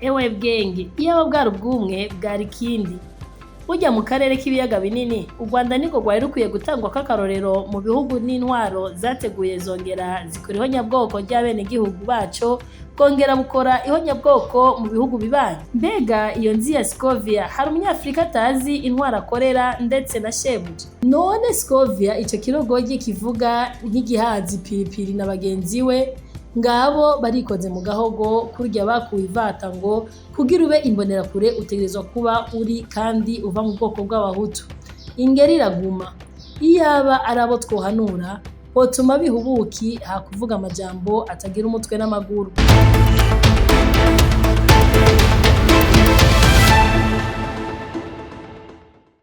Ewe bwenge, iyaba bwari ubwumwe bwari ikindi. Burya mu karere k'ibiyaga binini, u Rwanda nirwo rwari rukwiye gutangwako akarorero mu bihugu n'intwaro zateguye zongera zikora ihonyabwoko ry'abenegihugu baco, bwongera bukora ihonyabwoko mu bihugu bibanyi. Mbega iyo nzi ya Scovia, hari umunyafrika atazi intwaro akorera ndetse na shebuja? None Scovia ico kirogogi kivuga nk'igihaza ipiripiri na bagenzi we, ngabo barikoze mu gahogo kurya bakuye ivata ngo kugira ube imbonerakure utegerezwa kuba uri kandi uva mu bwoko bw'abahutu. Ingeri iraguma. Iyaba ari abo twohanura, botuma biha ubuki ha kuvuga amajambo atagira umutwe n'amaguru.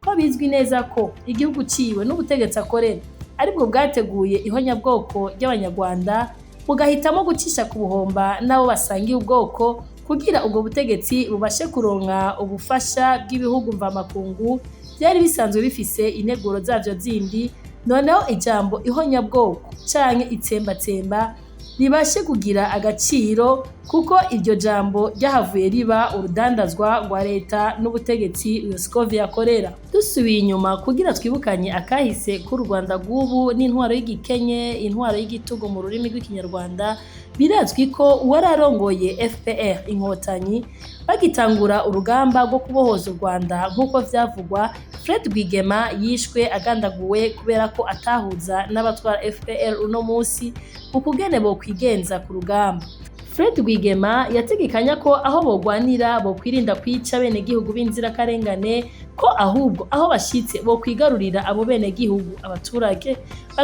Ko bizwi neza ko igihugu ciwe n'ubutegetsi akorera aribwo bwateguye ihonyabwoko ry'abanyarwanda, bugahitamo gucisha ku buhomba n'abo basangiye ubwoko kugira ubwo butegetsi bubashe kuronka ubufasha bw'ibihugu mvamakungu vyari bisanzwe bifise integuro zavyo zindi, noneho ijambo ihonyabwoko canke itsembatsemba ribashe kugira agaciro kuko iryo jambo ryahavuye riba urudandazwa rwa leta n'ubutegetsi uyo Scovia akorera. Dusubiye inyuma kugira twibukanye akahise k'u Rwanda rw'ubu n'intwaro y'igikenye, intwaro y'igitugu mu rurimi rw'ikinyarwanda, birazwi ko uwararongoye FPR Inkotanyi bagitangura urugamba rwo kubohoza u Rwanda nk'uko vyavugwa, Fred Rwigema yishwe agandaguwe kubera ko atahuza n'abatwara FPR uno musi ukugene bokwigenza ku rugamba. Fred Rwigema yategekanya ko aho bogwanira bokwirinda kwica abenegihugu b'inzirakarengane, ko ahubwo aho bashitse bokwigarurira abo benegihugu abaturage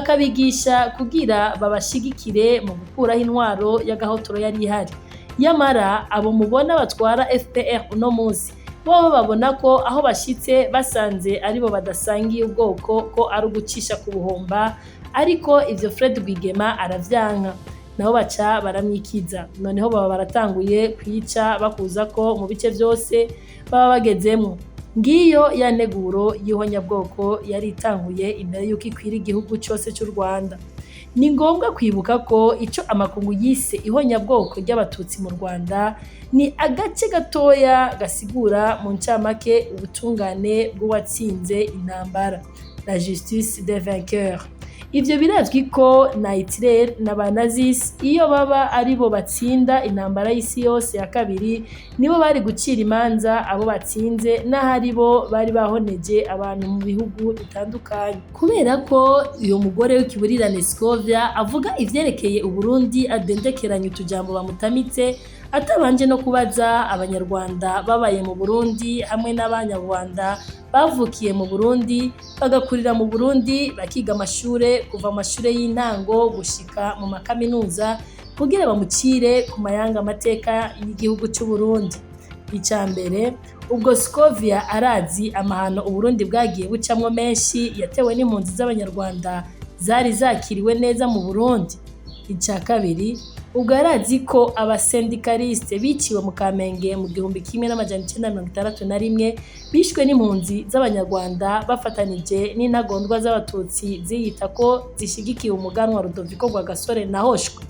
bakabigisha kugira babashigikire mu gukuraho intwaro y'agahotoro yari ihari. Yamara abo mubona batwara FPR uno musi bobo babona ko aho bashitse basanze aribo badasangiye ubwoko ko ari ugucisha ku buhomba, ariko ivyo Fred Rwigema aravyanka. Nabo baca baramwikiza. Noneho baba baratanguye kwica bakuzako mu bice vyose baba bagezemwo. Ngiyo ya nteguro y'ihonyabwoko yari itanguye imbere y'uko ikwira igihugu cose c'u Rwanda. Ni ngombwa kwibuka ko ico amakungu yise ihonyabwoko ry'abatutsi mu Rwanda ni agace gatoya gasigura mu ncamake ubutungane bw'uwatsinze intambara, la justice des vainqueurs. Ivyo birazwi ko na Hitler na ba Nazis iyo baba aribo batsinda intambara y'isi yose ya kabiri, nibo bari gucira imanza abo batsinze n'aho aribo bari bahoneje abantu mu bihugu bitandukanye. Kubera ko uyo mugore w'ikiburirane Scovia avuga ivyerekeye Uburundi adendekeranya utujambo bamutamitse, atabanje no kubaza abanyarwanda babaye mu Burundi hamwe n'abanyarwanda bavukiye mu Burundi, bagakurira mu Burundi, bakiga amashure kuva mu mashure y'intango gushika mu makaminuza kugira bamucire ku mayanga amateka y'igihugu c'Uburundi. Ica mbere, ubwo Scovia arazi amahano Uburundi bwagiye bucamwo menshi yatewe n'impunzi z'abanyarwanda zari zakiriwe neza mu Burundi. Ica kabiri, ubwo arazi ko abasendikaliste biciwe mu Kamenge mu 1961 bishwe n'impunzi z'abanyarwanda bafatanije n'intagondwa z'abatutsi ziyita ko zishigikiye umuganwa Rudoviko Rwagasore na Hoshwe.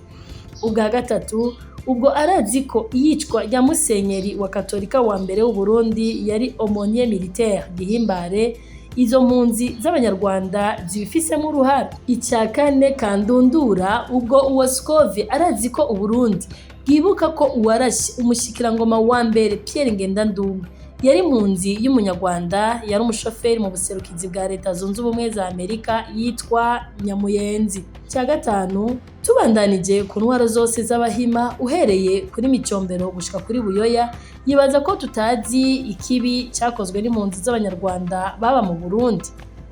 Ubwa gatatu, ubwo arazi ko iyicwa rya musenyeri wa katolika wa mbere w'Uburundi yari aumônier militaire Gihimbare, izo mpunzi z'abanyarwanda zibifisemo uruhara. Ica kane kandundura, ubwo uwo Scovia arazi ko Uburundi bwibuka ko uwarashe umushikirangoma wa mbere Pierre Ngendandumwe yari impunzi y'umunyarwanda, yari umushoferi mu buserukizi bwa Leta Zunze Ubumwe za Amerika yitwa Nyamuyenzi. Ica gatanu, tubandanije ku ntwaro zose z'abahima uhereye kuri Micombero gushika kuri Buyoya, yibaza ko tutazi ikibi cakozwe n'impunzi z'abanyarwanda baba mu Burundi.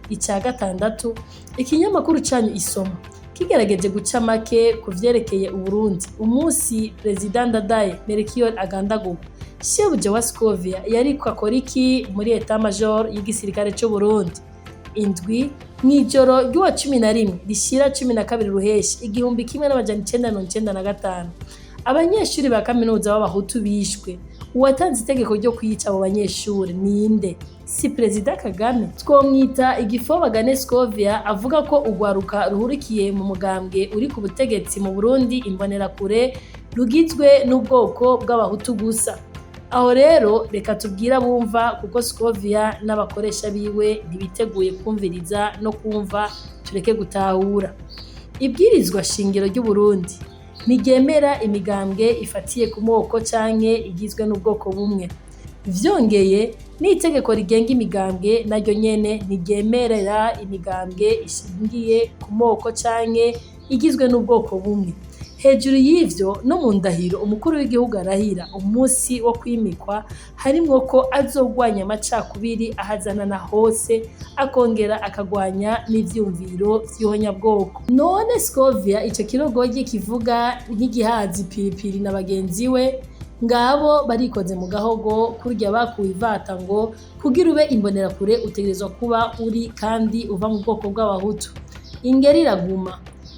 Ica gatandatu, ikinyamakuru canyu Isoma kigerageje guca make ku vyerekeye Uburundi umunsi Perezida Ndadaye Melchior agandagurwa, shebuja wa Scovia yariko akora iki muri Etat Major y'igisirikare c'Uburundi? Indwi, mw'ijoro ry'uwa 11 rishira 12 Ruheshi 1995, abanyeshuri ba kaminuza b'abahutu bishwe. Uwatanze itegeko ryo kwica abo banyeshuri ninde? Si Perezida Kagame? Twomwita igifobagane Scovia avuga ko urwaruka ruhurikiye mu mugambwe uri ku butegetsi mu Burundi imbonerakure rugizwe n'ubwoko bw'abahutu gusa. Aho rero reka tubwire abumva, kuko Scovia n'abakoresha biwe ntibiteguye kumviriza no kumva, tureke gutahura. Ibwirizwa shingiro ry'Uburundi ntiryemera imigambwe ifatiye ku moko canke igizwe n'ubwoko bumwe. Vyongeye, n'itegeko rigenga imigambwe naryo nyene ntiryemerera imigambwe ishingiye ku moko canke igizwe n'ubwoko bumwe. Hejuru y'ivyo, no mu ndahiro umukuru w'igihugu arahira umunsi wo kwimikwa, harimwo ko azogwanya amacakubiri ahazanana hose, akongera akagwanya n'ivyiyumviro vy'ihonyabwoko. None Scovia, ico kirogogi kivuga nk'igihaza ipiripiri na bagenzi we, ngabo barikoze mu gahogo kurya bakuwe ivata ngo kugira ube imbonerakure utegerezwa kuba uri kandi uva mu bwoko bw'abahutu. Ingeri iraguma.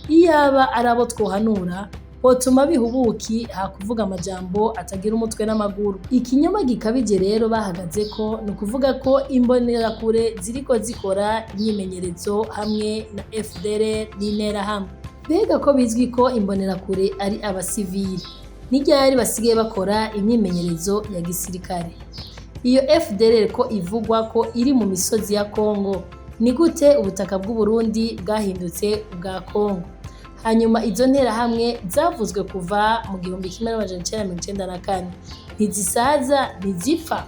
Iyaba ari abo twohanura, botuma biha ubuki ha kuvuga amajambo atagira umutwe n'amaguru. Ikinyoma gikabije rero bahagazeko ni ukuvuga ko imbonerakure ziriko zikora imyimenyerezo hamwe na FDLR n'Interahamwe. Mbega ko bizwi ko imbonerakure ari abasivili, ni ryari basigaye bakora imyimenyerezo ya gisirikare? Iyo FDLR ko ivugwa ko iri mu misozi ya Kongo, ni gute ubutaka bw'Uburundi bwahindutse ubwa Kongo? Hanyuma izo nterahamwe zavuzwe kuva mu 1994 ntizisaza, ntizipfa?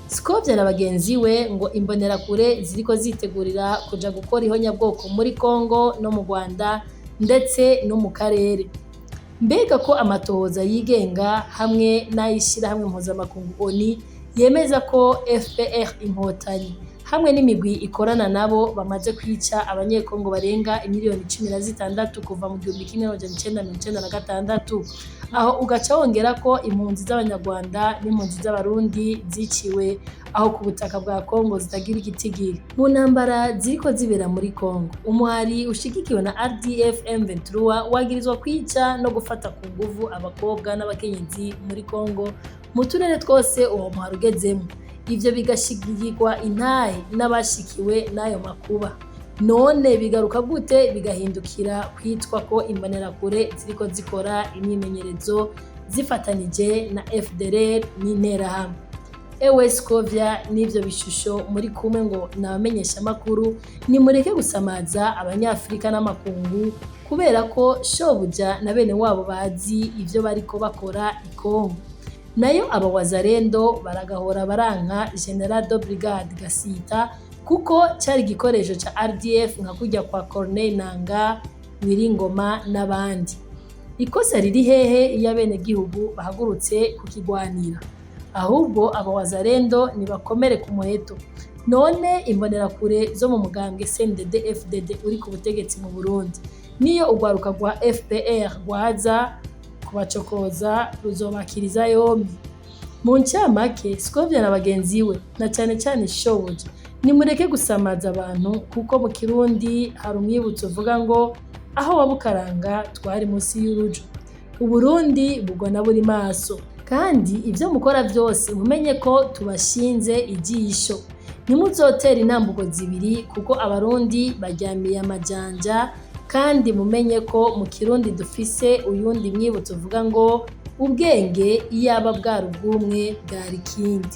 Scovia na bagenzi we ngo imbonerakure ziriko zitegurira kuja gukora ihonyabwoko muri Kongo no mu Rwanda ndetse no mu karere. Mbega ko amatohoza yigenga hamwe n'ayishirahamwe mpuzamakungu ONU yemeza ko FPR Inkotanyi hamwe n'imigwi ikorana nabo bamaze kwica abanyekongo barenga imiliyoni 16 kuva mu 1996, aho ugaca wongera ko impunzi z'abanyarwanda n'impunzi z'abarundi ziciwe aho ku butaka bwa Kongo zitagira igitigiri. Mu ntambara ziriko zibera muri Kongo, umuhari ushigikiwe na RDF M23 wagirizwa kwica no gufata ku nguvu abakobwa n'abakenyezi muri Kongo mu turere twose uwo muhari ugezemwo. Ivyo bigashigikirwa intahe n'abashikiwe n'ayo makuba. None bigaruka gute bigahindukira kwitwa ko imbonerakure ziriko zikora imyimenyerezo zifatanije na FDLR n'Interahamwe? Ewe Scovia n'ivyo bishusho muri kumwe ngo nabamenyeshamakuru, nimureke gusamaza abanyafrika n'amakungu, kubera ko shobuja na bene wabo bazi ivyo bariko bakora i Kongo. Nayo aba wazalendo baragahora baranka General de Brigade Gasita, kuko cari igikoresho ca RDF nka kurya kwa Corneille Nanga, Wiringoma n'abandi. Ikosa riri hehe iyo abenegihugu bahagurutse kukigwanira? Ahubwo aba wazalendo nibakomere ku muheto. None imbonerakure zo mu mugambwe CNDD FDD uri ku butegetsi mu Burundi, niyo urwaruka rwa FPR rwaza kubacokoza, ruzobakiriza yombi? Mu ncamake, Scovia na bagenzi we, na cane cane shobuja, nimureke gusamaza abantu, kuko mu Kirundi hari umwibutso uvuga ngo aho wabukaranga twari munsi y'urujo. Uburundi bugwa na buri maso, kandi ivyo mukora vyose mumenye ko tubashinze ijisho. Ntimuzotera intambuko zibiri, kuko abarundi baryamiye amajanja. Kandi mumenye ko mu Kirundi dufise uyundi mwibutso uvuga ngo ubwenge iyaba bwari ubwumwe bwari ikindi.